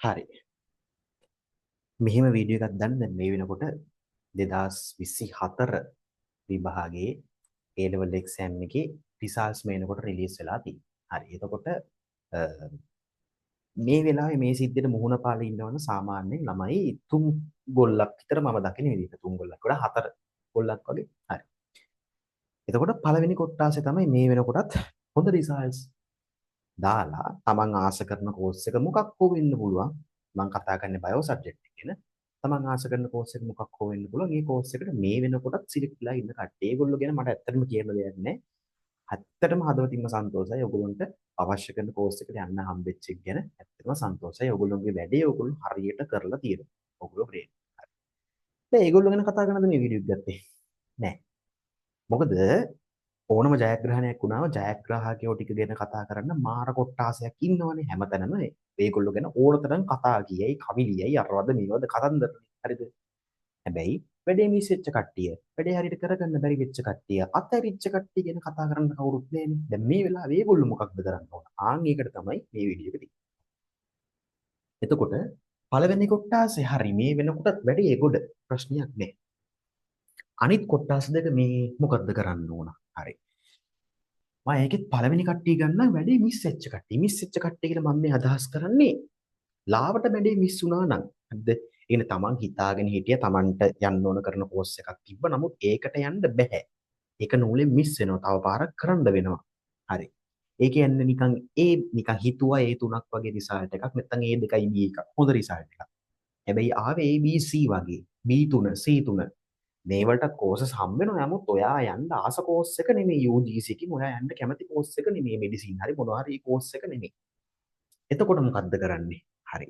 හරි. මෙහෙම වීඩියෝ එකක් දාන්න දැන් මේ වෙනකොට 2024 විභාගයේ A level exam එකේ රිසල්ට්ස් මේ වෙනකොට රිලීස් වෙලා තියෙනවා. හරි. එතකොට මේ වෙලාවේ මේ සිද්ධියට මුහුණ පාලා ඉන්නවනම් සාමාන්‍යයෙන් ළමයි තුන් ගොල්ලක් විතර මම දකින විදිහට තුන් ගොල්ලක් වඩා හතර ගොල්ලක් වගේ. හරි. එතකොට පළවෙනි කොට්ටාසේ තමයි මේ වෙනකොටත් හොඳ රිසල්ට්ස් දාලා තමන් ආස කරන කෝස් එක මොකක් හෝ වෙන්න පුළුවන්. මම කතා කරන්නේ බයෝ සබ්ජෙක්ට් එක ගැන. තමන් ආස කරන කෝස් එක මොකක් හෝ වෙන්න පුළුවන්. ඒ කෝස් එකට මේ වෙනකොටත් සිලෙක්ට් වෙලා ඉන්න කට්ටිය. ඒගොල්ලෝ ගැන මට ඇත්තටම කියන්න දෙයක් නැහැ. ඇත්තටම හදවතින්ම සන්තෝෂයි. ඔයගොල්ලන්ට අවශ්‍ය කරන කෝස් එකට යන්න හම්බෙච්ච එක ගැන ඇත්තටම සන්තෝෂයි. ඔයගොල්ලෝගේ වැඩේ ඔයගොල්ලෝ හරියට කරලා තියෙනවා. ඔයගොල්ලෝ ග්‍රේට්. හරි. දැන් ඒගොල්ලෝ ගැන කතා කරනද මේ වීඩියෝ එක ගත්තේ? නෑ. මොකද ඕනම ජයග්‍රහණයක් වුණාම ජයග්‍රාහකයෝ ටික ගැන කතා කරන්න මාර කොට්ටාසයක් ඉන්නවනේ හැමතැනම. ඒගොල්ලෝ ගැන ඕන තරම් කතා කියයි, කවි ලියයි, අරවද මේවද කතන්දරනේ. හරිද? හැබැයි වැඩේ මිස් වෙච්ච කට්ටිය, වැඩේ හරියට කරගන්න බැරි වෙච්ච කට්ටිය, අතහැරිච්ච කට්ටිය ගැන කතා කරන්න කවුරුත් නෑනේ. දැන් මේ වෙලාවේ ඒගොල්ලෝ මොකක්ද කරන්න ඕන? ආන් ඒකට තමයි මේ වීඩියෝ එක තියෙන්නේ. එතකොට පළවෙනි කොට්ටාසේ හරි මේ වෙනකොටත් වැඩේ ගොඩ ප්‍රශ්නයක් නෑ. අනිත් කොට්ටාස දෙක මේ මොකද්ද කරන්න ඕන? හරි. මම ඒකෙත් පළවෙනි කට්ටිය ගන්න වැඩේ මිස් වෙච්ච කට්ටිය. මිස් වෙච්ච කට්ටිය කියලා මම මේ අදහස් කරන්නේ ලාවට වැඩේ මිස් වුණා නම්. හරිද? ඒ කියන්නේ තමන් හිතාගෙන හිටිය තමන්ට යන්න ඕන කරන කෝස් එකක් තිබ්බ. නමුත් ඒකට යන්න බැහැ. ඒක නූලෙන් මිස් වෙනවා. තව පාරක් කරන්න වෙනවා. හරි. ඒ කියන්නේ නිකන් ඒ නිකන් හිතුවා ඒ තුනක් වගේ රිසල්ට් එකක් නැත්නම් ඒ දෙකයි B එකක්. හොඳ රිසල්ට් එකක්. හැබැයි ආවේ A B C වගේ. B3 C3 මේ වලට කෝසස් හම්බ වෙනවා. නමුත් ඔයා යන්න ආස කෝස් එක නෙමෙයි UGC එකකින් ඔයා යන්න කැමති කෝස් එක නෙමෙයි මෙඩිසින් හරි මොනවා හරි කෝස් එක නෙමෙයි. එතකොට මොකද්ද කරන්නේ? හරි.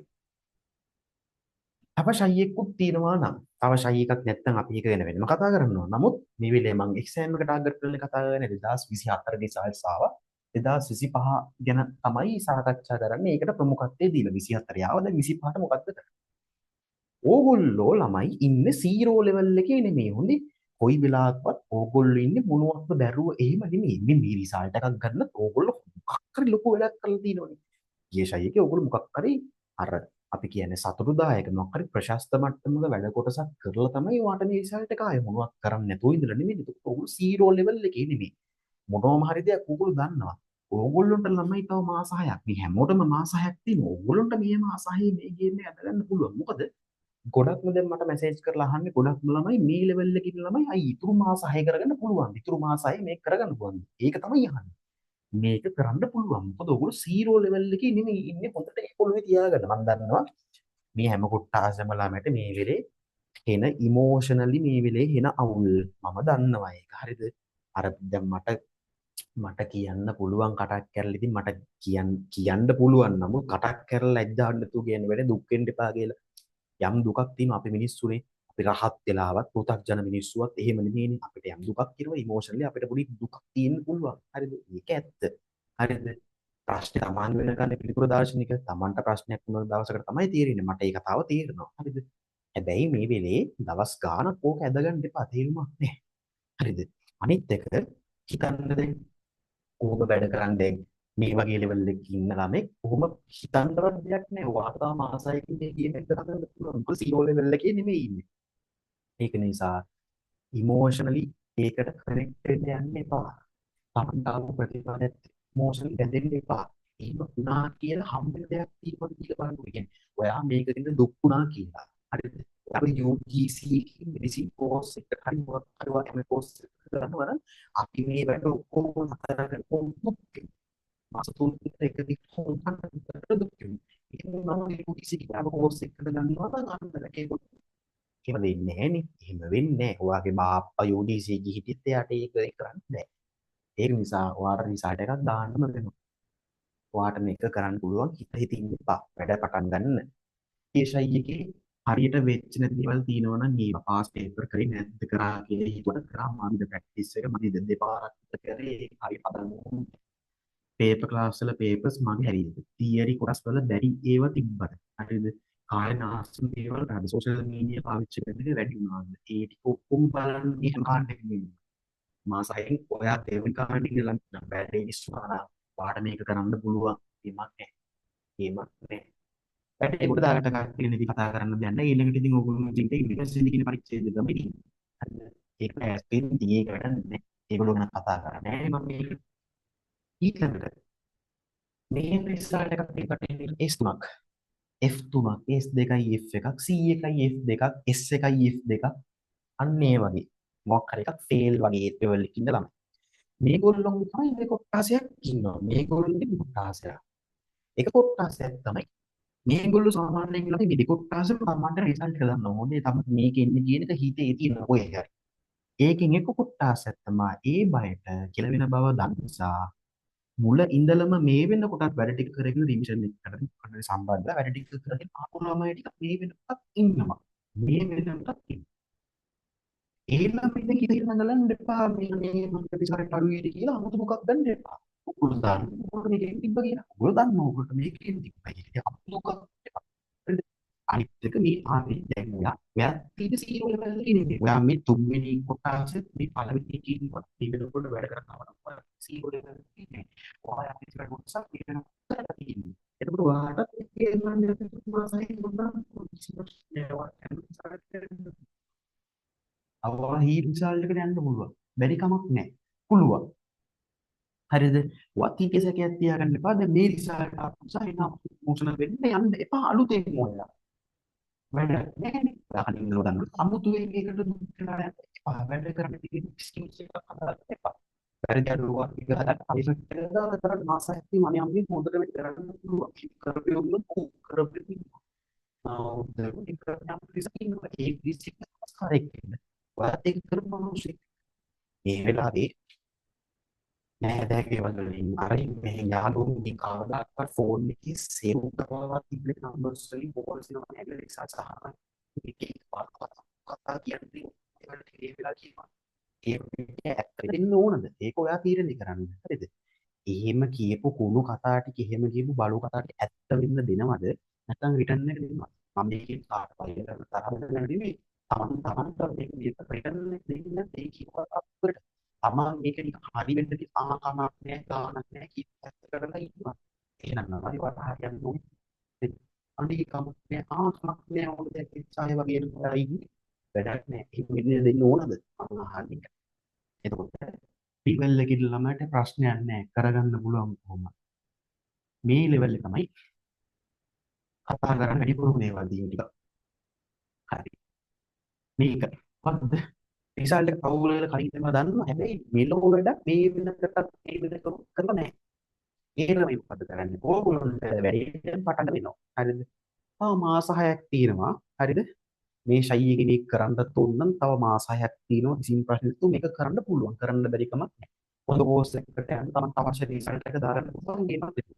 තව ෂයි එකකුත් තියෙනවා නම් තව ෂයි එකක් නැත්නම් අපි ඒක ගැන වෙනම කතා කරනවා. නමුත් මේ වෙලේ මං එක්සෑම් එක ටාගට් කරලා කතා කරන්නේ 2024 රිසල්ට්ස් ආවා. 2025 ගැන තමයි සාකච්ඡා කරන්නේ. ඒකට ප්‍රමුඛත්වය දීලා 24 ආවා. දැන් 25ට මොකද්ද කරන්නේ? ඕගොල්ලෝ ළමයි ඉන්නේ සීරෝ ලෙවල් එකේ නෙමෙයි. හොඳේ. කොයි වෙලාවකවත් ඕගොල්ලෝ ඉන්නේ මොනවත්ම බැරුව එහෙම නෙමෙයි. මේ මේ රිසල්ට් එකක් ගන්න ඕගොල්ලෝ මොකක් හරි ලොකු වැඩක් කරලා තියෙනවනේ. ගිය ෂයි එකේ ඕගොල්ලෝ මොකක් හරි අර අපි කියන්නේ සතුටුදායක මොකක් හරි ප්‍රශස්ත මට්ටමක වැඩ කොටසක් කරලා තමයි ඔයාට මේ රිසල්ට් එක ආවේ. මොනවත් කරන්නේ නැතුව ඉඳලා නෙමෙයි. එතකොට ඕගොල්ලෝ සීරෝ ලෙවල් එකේ නෙමෙයි. මොනවම හරි දෙයක් ඕගොල්ලෝ දන්නවා. ඕගොල්ලොන්ට ළමයි තව මාස 6ක්. මේ හැමෝටම මාස 6ක් තියෙනවා. ඕගොල්ලොන්ට මේ මාස 6 මේ ගේම් එක ඇදගන්න පුළුවන්. මොකද ගොඩක්ම දැන් මට මැසේජ් කරලා අහන්නේ ගොඩක්ම ළමයි මේ ලෙවල් එකේ ඉන්න ළමයි අයි ඉතුරු මාස 6 කරගන්න පුළුවන්. ඉතුරු මාස 6 මේක කරගන්න පුළුවන්. ඒක තමයි අහන්නේ. මේක කරන්න පුළුවන්. මොකද ඔයගොල්ලෝ සීරෝ ලෙවල් එකේ නෙමෙයි ඉන්නේ. හොඳට ඒ පොළොවේ තියාගන්න. මම දන්නවා මේ හැම කොට්ටාසෙම ළමයට මේ වෙලේ එන ඉමෝෂනලි මේ වෙලේ එන අවුල්. මම දන්නවා ඒක. හරිද? අර දැන් මට කියන්න පුළුවන් කටක් කැරලා ඉතින් මට කියන්න පුළුවන්. නමුත් කටක් කැරලා ලැජ්ජාවක් නැතුව කියන්න බැහැ. දුක් වෙන්න එපා කියලා. යම් දුකක් තියෙනවා අපි මිනිස්සුනේ. අපි රහත් වෙලාවත් පෘථග්ජන මිනිස්සුවත් එහෙම නෙමෙයිනේ. අපිට යම් දුකක් තියෙනවා ඉමෝෂනලි අපිට පොඩි දුකක් තියෙන්න පුළුවන්. හරිද? ඒක ඇත්ත. හරිද? ප්‍රශ්නේ තමන් වෙනකන් පිළිතුර දාර්ශනික තමන්ට ප්‍රශ්නයක් වුණ දවසකට තමයි තේරෙන්නේ. මට ඒ කතාව තේරෙනවා. හරිද? හැබැයි මේ වෙලේ දවස් ගාණක් ඕක ඇදගන්න එපා. තේරුමක් නෑ. හරිද? අනිත් එක හිතන්න දැන් කොහොම වැඩ කරන්නේ දැන් මේ වගේ ලෙවල් එකක ඉන්න ළමෙක් කොහොම හිතන්නවත් දෙයක් නෑ. ඔයාට තාම ආසයිකින් මේ ගේම් එක කරන්න පුළුවන්. මොකද සීරෝ ලෙවල් එකේ නෙමෙයි ඉන්නේ. ඒක නිසා ඉමෝෂනලි ඒකට කනෙක්ට් වෙන්න යන්න එපා. තමන් ආපු ප්‍රතිඵලෙත් ඉමෝෂනලි බැඳෙන්න එපා. එහෙම වුණා කියලා හම්බ වෙන දෙයක් තියෙනවද කියලා බලන්න. ඒ කියන්නේ ඔයා මේක ගැන දුක් වුණා කියලා. හරිද? අපි UGC එකේ මෙඩිසින් කෝස් එක හරි මොකක් හරි ඔයා කැමති කෝස් එක කරනවා නම් අපි මේ වැඩ ඔක්කොම නතර කරලා දුක් වෙනවා. මාස 3 විතර එක දිගට හොඳට දුක් වෙනවා. එහෙම වුණාම UGC එකේ ආව කෝස් එකකට ගන්නවා නම් අන්න ඒක එහෙම වෙන්නේ නෑනේ. එහෙම වෙන්නේ නෑ. ඔයාගේ බාප්පා UGC එකේ හිටියත් එයාට ඒක කරන්න බෑ. ඒක නිසා ඔයාට රිසල්ට් එකක් දාන්නම වෙනවා. ඔයාට මේක කරන්න පුළුවන්. හිත හිත ඉන්න එපා. වැඩ පටන් ගන්න. ඒ ෂයි එකේ හරියට වෙච්ච නැති දේවල් තියෙනවා නම් ඒවා පාස් පේපර් කරේ නැද්ද කරා කියලා හිතුවට කරා මන්ද ප්‍රැක්ටිස් එක මම දෙපාරක් විතර කරේ ඒක හරියට හදන්න ඕනේ. පේපර් ක්ලාස් වල පේපර්ස් මගේ හරියද තියරි කොටස් වල බැරි ඒවා තිබ්බද හරිද කාලේ නාස්ති දේවල් කරාද සෝෂල් මීඩියා පාවිච්චි කරන එක වැඩි වුණාද ඒ ටික ඔක්කොම බලන්න මේ හැම කාණ්ඩ එකකම ඉන්නවා. මාස හයෙන් ඔයා දෙවෙනි කාණ්ඩේ ඉඳලා නම් වැඩේ ඉස්සුවා වාට මේක කරන්න පුළුවන්. එහෙමක් නෑ. එහෙමක් නෑ. වැඩේ ගොඩ දාගත්ත කට්ටිය ඉතින් කතා කරන්න දෙයක් නැහැ. ඊළඟට ඉතින් ඕගොල්ලෝ ඉතින් යුනිවර්සිටි කියන පරිච්ඡේදය තමයි තියෙන්නේ. හරිද? ඒක ඈස්පෙන් ඉතින් ඒක වැඩක් නැහැ. ඒගොල්ලෝ ගැන කතා කරන්නේ නැහැ මම මේක. ඊළඟට මේ රිසල්ට් එකක් මේ කටේ S 3ක් F 3ක් S 2යි F 1ක් C 1යි F 2ක් S 1යි F 2ක් අන්න ඒ වගේ මොකක් හරි එකක් ෆේල් වගේ ලෙවල් එකකින් ඉන්න ළමයි. මේගොල්ලොන්ගේ තමයි මේ කොට්ටාසයක් ඉන්නවා. මේගොල්ලොන්ගේ කොට්ටාසයක්. එක කොට්ටාසයක් තමයි මේගොල්ලෝ සාමාන්‍යයෙන් ළමයි මේ දෙකොට්ටාසෙම තමන්ට රිසල්ට් එක දන්නවා. හොඳේ තමයි මේක එන්නේ කියන එක හිතේ තියෙන ඔය හරි. ඒකෙන් එක කොට්ටාසයක් තමයි ඒ බයට කෙලවෙන බව දන්න නිසා මුල ඉඳලම මේ වෙනකොටත් වැඩ ටික කරගෙන රිවිෂන් එකට සම්බන්ධ වැඩ ටික කරගෙන ආපු ළමයි ටික මේ වෙනකොටත් ඉන්නවා. මේ වෙනකොටත් ඉන්නවා. ඒ ළමයි දැන් හිත හිත නඟලන්න එපා මේ මේ මම ප්‍රතිචාරයට අඩු වෙයි කියලා 아무තු මොකක් ගන්න එපා. ඔයගොල්ලෝ දන්න ඔයගොල්ලෝ මේකෙන් තිබ්බ කියලා. ඔයගොල්ලෝ දන්න ඔයගොල්ලෝ මේකෙන් තිබ්බයි කියලා. අමුතු මොකක් එපා. හරිද? අනිත් එක මේ ආවේ දැන් ඔයා ඔයා තියෙන සීරෝ ලෙවල් එකේ නෙමෙයි. ඔයා මේ තුන්වෙනි කොටසෙත් මේ පළවෙනි එකේ ඉන්නකොට මේ වෙනකොට වැඩ කරනවා නම් ඔයා සීරෝ ලෙවල් එකේ නෑ. ඔයා පිටිපස්ස කොටසක් මේ වෙනකොට කරලා තියෙන්නේ. එතකොට ඔයාටත් ඒක එන්නන්නේ නැති මාසෙ මොනවා කිසිම නෑ. ඔයා හී රිසල්ට් එකට යන්න පුළුවන්. බැරි කමක් නෑ. පුළුවන්. හරිද? වත් හිතේ සැකයක් තියාගන්න එපා. දැන් මේ රිසල්ට් ආපු නිසා එන ඉමෝෂනල් වෙන්න යන්න එපා අලුතෙන් ඔයාලා. වැඩ නෑනේ. ඔයා කලින් ඉඳලා දන්නවා. අමුතුවෙන් ඒකට දුක් වෙලා යන්න එපා. වැඩ කරන්න තියෙන එක්ස්කියුස් එකක් හදාගන්න එපා. වැරදි අඩුවක් එක හදාගන්න පරිශ්‍රම එක දාලා කරන්න මාස හයක් තියෙන අනේ අම්මේ හොඳට වැඩ කරන්න පුළුවන්. කරපියොත් කරපියොත් ආ හොඳට කරන්න අපිට ඉන්නවා. ඒ විශ්ික සංස්කාරයක් වෙන්න. ඔයාත් ඒක කරපු මිනිස්සෙක්. මේ වෙලාවේ නෑ ගෙවල් වලින් අර මේ යාළුවෝ කවදාකවත් ෆෝන් එකේ සේව් කරලවත් තිබ්බේ නම්බර්ස් වලින් කෝල්ස් එනවා නේද රිසල්ට්ස් අහනවා. මේක එක කතා කියන්නේ ඒවලට ඒ වෙලාව කියනවා. ඒ ඇත්ත දෙන්න ඕනද? ඒක ඔයා තීරණය කරන්න. හරිද? එහෙම කියපු කුණු කතා ටික එහෙම කියපු බලු කතා ටික ඇත්ත වෙන්න දෙනවද? නැත්නම් රිටර්න් එක දෙනවද? මම මේකෙන් කාට පයින් කරන තරහ වෙන නෙමෙයි. තමන් තමන්ට මේක විදිහට රිටර්න් එක දෙන්න ඒ කියපු කතාව උඩට. තමන් මේක නිකන් හරි වෙන්න තියෙන ආ කමක් නෑ ගානක් නෑ කියන පැත්ත කරලා ඉන්නවා. එහෙනම් නරි වට හරියන්නේ ඕනේ. අනේ කමක් නෑ ආ කමක් නෑ ඕන දෙයක් ඉච්ඡාය වගේ නේද ඉන්නේ. වැඩක් නෑ. එහෙම වෙන්න දෙන්න ඕනද? මම අහන්නේ. එතකොට ලෙවල් එකේ ළමයට ප්‍රශ්නයක් නෑ. කරගන්න පුළුවන් කොහොමද? මේ ලෙවල් එක තමයි කතා කරන්න වැඩිපුරම දේවල් තියෙන ටික. හරි. මේක මොකද්ද? රිසල්ට් එක පවුල් වල කලින් ඉඳන්ම දන්නවා. හැබැයි මෙලෝ වැඩක් මේ වෙනකටත් මේ වෙනකම් කරලා නෑ. ඒ ළමයි මොකද්ද කරන්නේ? ඕගොල්ලන්ට වැඩේ පටන් වෙනවා. හරිද? තව මාස 6ක් තියෙනවා. හරිද? මේ ෂයි එකේ මේක කරන්න ඕන නම් තව මාස 6ක් තියෙනවා. කිසිම ප්‍රශ්නයක් නැතුව මේක කරන්න පුළුවන්. කරන්න බැරි කමක් නෑ. හොඳ කෝස් එකකට යන්න තමන්ට අවශ්‍ය රිසල්ට් එක දාගන්න පුළුවන් ගේමක් දෙන්න.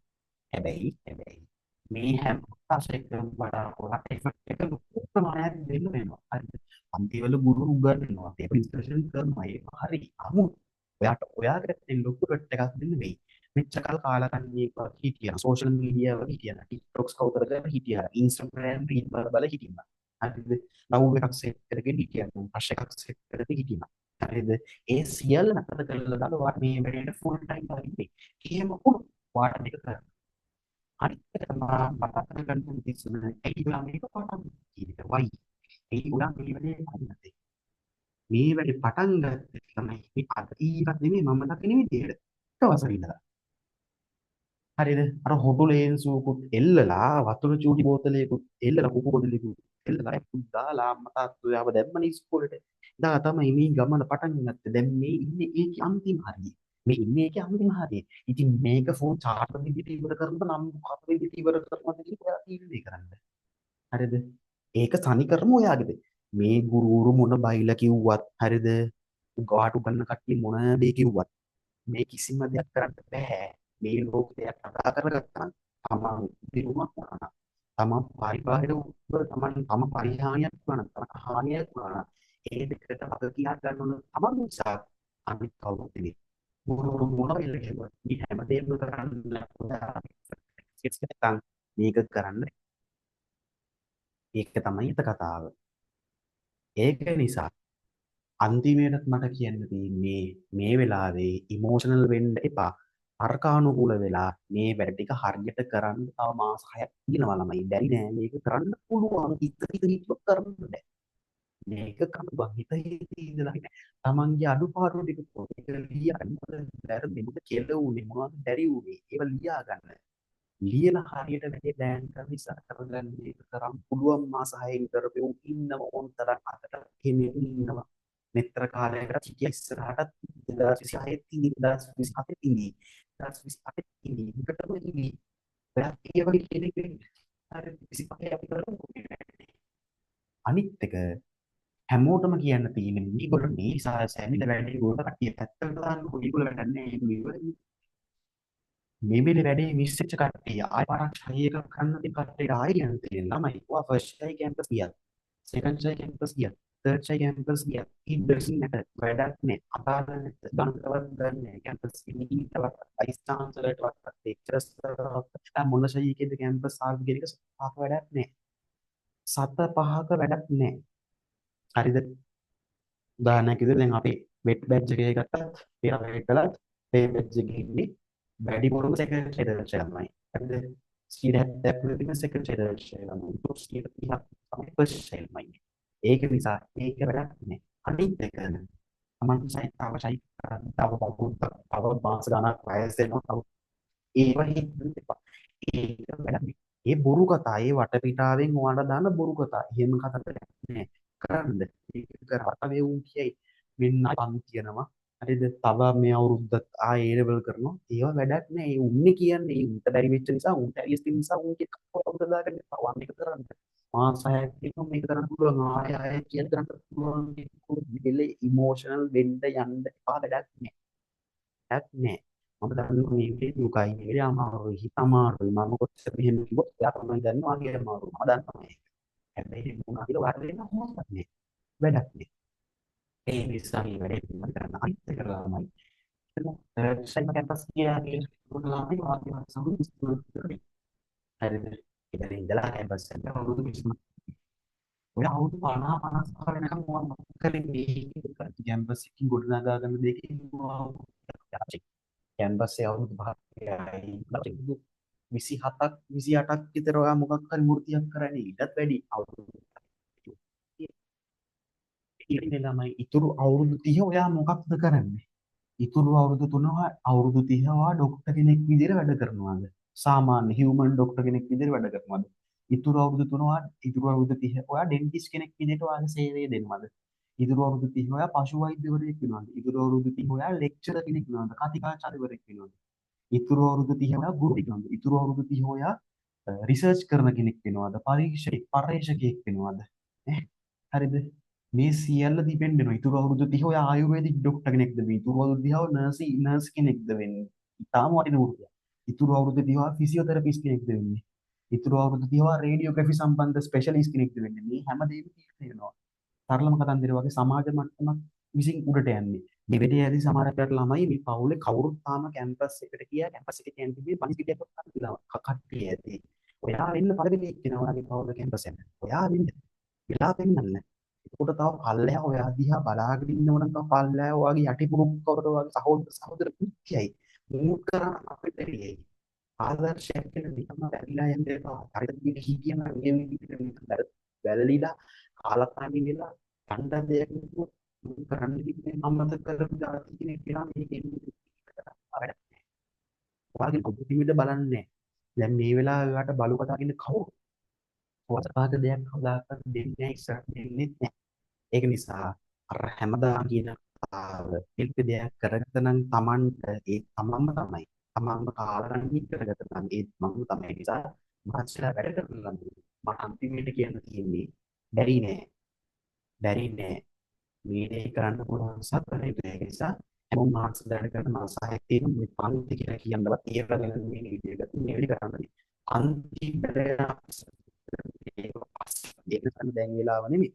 හැබැයි හැබැයි මේ හැම කොටසකම වඩා ඔයාට එෆර්ට් එක ලොකු ප්‍රමාණයක් දෙන්න වෙනවා. හරිද? පන්තිවල ගුරු උගන්වනවා. ඒක ඩිස්කෂන් කරනවා. ඒක හරි. අමුත් ඔයාට ඔයාගේ පැත්තෙන් ලොකු එෆර්ට් එකක් දෙන්න වෙයි. මෙච්චර කල් කාලකන්ණියෙක් වගේ හිටියා. සෝෂල් මීඩියා වගේ හිටියා. ටික්ටොක්ස් කවුද කරගෙන හිටියා. ඉන්ස්ටාග්‍රෑම් රීල් බල බල හිටියා. හරිද? ලව් එකක් සෙට් කරගෙන හිටියා. ක්‍රෂ් එකක් සෙට් කරගෙන හිටියා. හරිද? ඒ සියල්ල නතර කරලා දාලා ඔයාට මේ වැඩේට ෆුල් ටයිම් වගේ. එහෙම වුණොත් ඔයාට මේක කරන්න. අනිත් එක තමයි මතක කරගන්න තිස්සන ඇයි ඔයා මේක පටන් ගත්තේ කියන එක. වයි. ඇයි ඔයා මේ වැඩේ පටන් ගත්තේ? මේ වැඩේ පටන් ගත්තේ තමයි මේ අද ඊවත් නෙමෙයි මම දකින විදියට. එක වසර ඉඳලා. හරිද? අර හොටු ලේන්සුවකුත් එල්ලලා වතුර චූටි බෝතලයකුත් එල්ලලා කුපු බෝතලයකුත් එල්ලලා ඒකුත් දාලා අම්මා තාත්තා ඔයාව දැම්මනේ ඉස්කෝලේට. දා තමයි මේ ගමන පටන් ගත්තේ. දැන් මේ ඉන්නේ ඒකේ අන්තිම හරිය. මේ ඉන්නේ ඒකේ අන්තිම හරිය. ඉතින් මේක ෆෝන් චාටර් විදිහට ඉවර කරනද නම් කත විදිහට ඉවර කරනවද කියලා ඔයා තීරණය කරන්න. හරිද? ඒක තනිකරම ඔයාගේද. මේ ගුරුවරු මොන බයිලා කිව්වත් හරිද? උගාට උගන්න කට්ටිය මොන දේ කිව්වත් මේ කිසිම දෙයක් කරන්න බෑ. මේ ලෝකේ දෙයක් කතා කරගත්තා නම් තමන් දිනුවක් වුණා නම් තමන් පරිබාහිර උත්තර තමන් තම පරිහානියක් වුණා නම් තමන් හානියක් වුණා නම් ඒ දෙකට වග කියා ගන්න ඕන තමන් නිසා අනිත් කවුරුත් නෙවෙයි. ගුරුවරු මොන වෙලෙ කිව්වත් මේ හැමදේම කරන්න නැත්නම් මේක කරන්න ඒක තමයි අත කතාව. ඒක නිසා අන්තිමේටත් මට කියන්න තියෙන්නේ මේ වෙලාවේ ඉමෝෂනල් වෙන්න එපා. තර්කානුකූල වෙලා මේ වැඩ ටික හරියට කරන්න තව මාස 6ක් තියෙනවා ළමයි. බැරි නෑ මේක කරන්න පුළුවන්. හිත හිත හිතුවත් කරන්න බෑ. මේක කරන්න බං හිත හිත ඉඳලා නෑ. තමන්ගේ අඩුපාඩු ටික පොතේ ලියන්න. මොකද වැරදි මොකද කෙලවුනේ මොනවද බැරි වුනේ ඒවා ලියා ගන්න. ලියලා හරියට වැඩේ ප්ලෑන් කරලා ඉස්සර කරගන්න. මේක කරන්න පුළුවන් මාස 6න් කරපෙව් ඉන්නව ඕන තරම් අතට එහෙම ඉන්නවා. මෙතර කාලයකට හිටිය ඉස්සරහටත් 2026 ඉන්නේ 2027 ඉන්නේ 2028 ඉන්නේ විකටම ඉන්නේ. ඔයා ඒ වගේ කෙනෙක් වෙන්න. හරි 25 අපි කරමු. අනිත් එක හැමෝටම කියන්න තියෙන්නේ මේගොල්ලෝ මේ නිසා සැමිල වැඩේ ගොඩ කට්ටිය පැත්තකට දාන්නකො. මේගොල්ලෝ වැඩක් නෑ. ඒගොල්ලෝ ඉවරයි. මේ වෙලේ වැඩේ මිස් වෙච්ච කට්ටිය ආයෙ පාරක් ෂයි එකක් කරන්න තියෙන කට්ටියට ආයෙ කියන්න තියෙන ළමයි ඔයා ෆස්ට් ෂයි කැම්පස් ගියත් සෙකන්ඩ් ෂයි කැම්පස් ගියත් තර්ඩ් ෂයි කැම්පස් ගියත් it doesn't matter. වැඩක් නෑ. අදාළ නැත. ගණන්කවත් ගන්න නෑ. කැම්පස් ඉන්නවත් වයිස් චාන්සලර්ටවත් ලෙක්චරර්ස්ලටවත් මොන ෂයි එකේද කැම්පස් ආවේ කියන එක පහක වැඩක් නෑ. සත පහක වැඩක් නෑ. හරිද? උදාහරණයක් විදිහට දැන් අපි වෙට් බැජ් එකේ ගත්තත් පෙර වෙට් කළත් මේ බැජ් එකේ ඉන්නේ වැඩිපුරම සෙකන්ඩ් ෂයි තර්ඩ් ෂයි ළමයි. හරිද? 70ක් විතර තියෙන සෙකන්ඩ් ෂයි තර්ඩ් ෂයි ළමයි. 30ක් තමයි ෆස්ට් ෂයි ළමයි. ඒක නිසා ඒක වැඩක් නෑ. අනිත් එක තමන් ෂයි තව ෂයි කරන්න තව බබුත් තව මාස ගණක් වයස් වෙනවා. තව ඒව හිතන්න එපා. ඒක වැඩක් නෑ. ඒ බොරු කතා, ඒ වටපිටාවෙන් ඔයාලට දාන බොරු කතා. එහෙම කතා නෑ. කරන්න. ඒක කරා මේ උන් කියයි. මෙන්න පන්ති යනවා. හරිද? තව මේ අවුරුද්දත් ආයෙ ඒ ලෙවල් කරනවා. ඒව වැඩක් නෑ. ඒ උන්නේ කියන්නේ ඒ උන්ට බැරි වෙච්ච නිසා උන්ට ඇරියස් තියෙන නිසා උන් කිය කවුරුද දාගන්න එපා. ඔයා මේක කරන්න. මාස 6ක් තියෙනවා මේක කරන්න පුළුවන්. ආයෙ ආයෙ කියන්න කරන්න පුළුවන්. මේ ඉමෝෂනල් වෙන්න යන්න එපා. වැඩක් නෑ. වැඩක් නෑ. මම දන්නවා මේ වෙලේ දුකයි, මේ වෙලේ අමාරුයි, හිත අමාරුයි. මම කොච්චර මෙහෙම කිව්වොත් එයා තමයි දන්නවා මගේ අමාරුව. මම දන්නවා ඒක. හැබැයි මොනවා කියලා ඔයාලට දෙන්න හොඳක් නෑ. වැඩක් නෑ. ඒ නිසා මේ වැඩේ මම කරන්න. අනිත් එක ළමයි. ෂයිම කැම්පස් ගියා කියලා ළමයි වාගේ සමුදු ස්කූල් හරිද? ඉතින් ඉඳලා කැම්පස් එකට අවුරුදු 20 ඔය අවුරුදු 50 55 වෙනකම් ඔයා මොකක් කරේ මේ කැම්පස් එකකින් ගොඩනගා ගන්න දෙයකින් කැම්පස් එකේ අවුරුදු 5ක් යයි 27ක් 28ක් විතර ඔයා මොකක් හරි වෘත්තියක් කරන්නේ ඊටත් වැඩි අවුරුදු ඉතින් ළමයි ඉතුරු අවුරුදු 30 ඔයා මොකක්ද කරන්නේ? ඉතුරු අවුරුදු 3 අවුරුදු 30 ඔයා ඩොක්ටර් කෙනෙක් විදිහට වැඩ කරනවාද? සාමාන්‍ය හියුමන් ඩොක්ටර් කෙනෙක් විදිහට වැඩ කරනවාද? ඉතුරු අවුරුදු 3 ඔයා ඉතුරු අවුරුදු 30 ඔයා ඩෙන්ටිස්ට් කෙනෙක් විදිහට ඔයාගේ සේවය දෙනවද? ඉතුරු අවුරුදු 30 ඔයා පශු වෛද්‍යවරයෙක් වෙනවද? ඉතුරු අවුරුදු 30 ඔයා ලෙක්චරර් කෙනෙක් වෙනවද? කතිකාචාර්යවරයෙක් වෙනවද? ඉතුරු අවුරුදු 30 ඔයා ගුරුවරයෙක් වෙනවද? ඉතුරු අවුරුදු 30 ඔයා රිසර්ච් කරන කෙනෙක් වෙනවද? පරීක්ෂකෙක් පර්යේෂකයෙක් වෙනවද? ඈ හරිද? මේ සියල්ල ඩිපෙන්ඩ් වෙනවා. ඉතුරු අවුරුදු 30 ඔයා ආයුර්වේදික් ඩොක්ටර් කෙනෙක්ද වෙන්නේ? ඉතුරු අවුරුදු 30 ඔයා නර්ස් කෙනෙක්ද වෙන්නේ? ඉතාම වටින වෘත්තියක්. ඉතුරු අවුරුදු 30 ඔයා ෆිසියෝതെරපිස්ට් කෙනෙක්ද වෙන්නේ? ඉතුරු අවුරුදු 30 ඔයා රේඩියෝග්‍රැෆි සම්බන්ධ ස්පෙෂලිස්ට් කෙනෙක්ද වෙන්නේ? මේ හැම දෙයක්ම තීරණය වෙනවා. සරලම කතන්දරේ වගේ සමාජ මට්ටමක් විසින් උඩට යන්නේ. මේ වෙලේ ඇති සමහර අපේ ළමයි මේ පවුලේ කවුරුත් තාම කැම්පස් එකට ගියා. කැම්පස් එකේ කියන්නේ තිබ්බේ පන්ති ටිකක් කට්ටිය ඇති. ඔයා වෙන්න පළවෙනි එක්කෙනා ඔයාගේ පවුල කැම්පස් යන. ඔයා වෙන්න. වෙලා පෙන්නන්න. එතකොට තව පල්ලෙහා ඔයා දිහා බලාගෙන ඉන්නව නම් තව පල්ලෙහා ඔයාගේ යටි පුරුක්කවට ඔයාගේ සහෝදර සහෝදර පුච්චයයි. මූව් කරා අපිට බැරි. ආදර්ශයක් කියලා නිකම්ම වැగిලා යන්න එපා. හරියට විදිහට හිටියම මේ විදිහට නිකන් වැළලිලා කාලකන්ණි වෙලා ගන්න දෙයක් නෙවෙයි කරන්න තිබ්බේ අමතක කරපු ජාති කෙනෙක් වෙලා මේක එන්නේ වැඩක් නෑ. ඔයාගේ ඔබ බලන්නේ දැන් මේ වෙලාවේ ඔයාට බලු කතා කියන කවුරු ඔයාට දෙයක් කවදාකවත් දෙන්නේ නෑ ඉස්සරහට දෙන්නේ නෑ. ඒක නිසා අර හැමදාම කියන කතාව එල්ප දෙයක් කරගත්ත නම් Tamanට ඒ තමන්ම තමයි. තමන්ම කාලකන්ණි කරගත්ත නම් ඒ මම තමයි. ඒ නිසා මහන්සිලා වැඩ කරලා මට අන්තිමේට කියන්න තියෙන්නේ බැරි නෑ. බැරි නෑ. මේ දේ කරන්න පුළුවන් සතරේ නෑ. ඒක නිසා හැමෝම මහන්සිලා වැඩ කරන මාස හයක් තියෙන මේ පන්ති කියලා කියන්නවත් ඒව ගැන මේ වීඩියෝ එකත් මේ වෙලේ කරන්න. අන්තිම ඒක තමයි දැන් වෙලාව නෙමෙයි.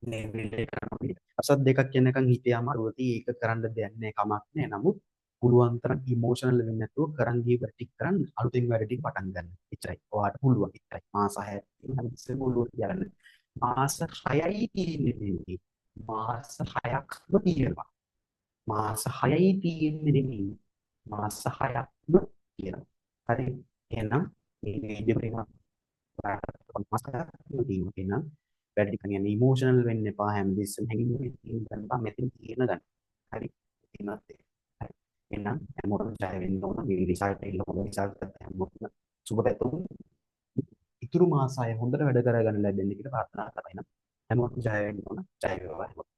මේ වෙලේ කරන්න. අසත් දෙකක් යනකම් හිතේ අමාරුව තියෙයි. ඒක කරන්න දෙයක් නෑ කමක් නෑ. නමුත් පුළුවන් තරම් ඉමෝෂනල් වෙන්නේ නැතුව කරන් ගිය වැඩ ටික කරන්න අලුතෙන් වැඩ ටික පටන් ගන්න. එච්චරයි. ඔයාට පුළුවන්. එච්චරයි. මාස 6ක් තියෙන හැමතිස්සෙම ඔළුවට තියාගන්න. මාස 6යි තියෙන්නේ නෙමෙයි. මාස 6ක්ම තියෙනවා. මාස 6යි තියෙන්නේ නෙමෙයි. මාස 6ක්ම තියෙනවා. හරි. එහෙනම් මේ වීඩියෝ එක ඔයාලට මාස 6ක්ම තියෙනවා. එහෙනම් වැඩ ටික කියන්නේ ඉමෝෂනල් වෙන්න එපා, හැමතිස්සෙම හැංගීම් තියෙන ගන්න එපා, මෙතන තියෙන ගන්න. හරි. තියෙනවත් ඒක. හරි. එහෙනම් හැමෝටම ජය වෙන්න ඕන. මේ රිසල්ට් එක හොඳ රිසල්ට් එකක් හැමෝටම සුබ පැතුම්. ඉතුරු මාස 6 හොඳට වැඩ කරගන්න ලැබෙන්න කියලා ප්‍රාර්ථනා කරනවා. එහෙනම් හැමෝටම ජය වෙන්න ඕන. ජය වේවා හැමෝටම.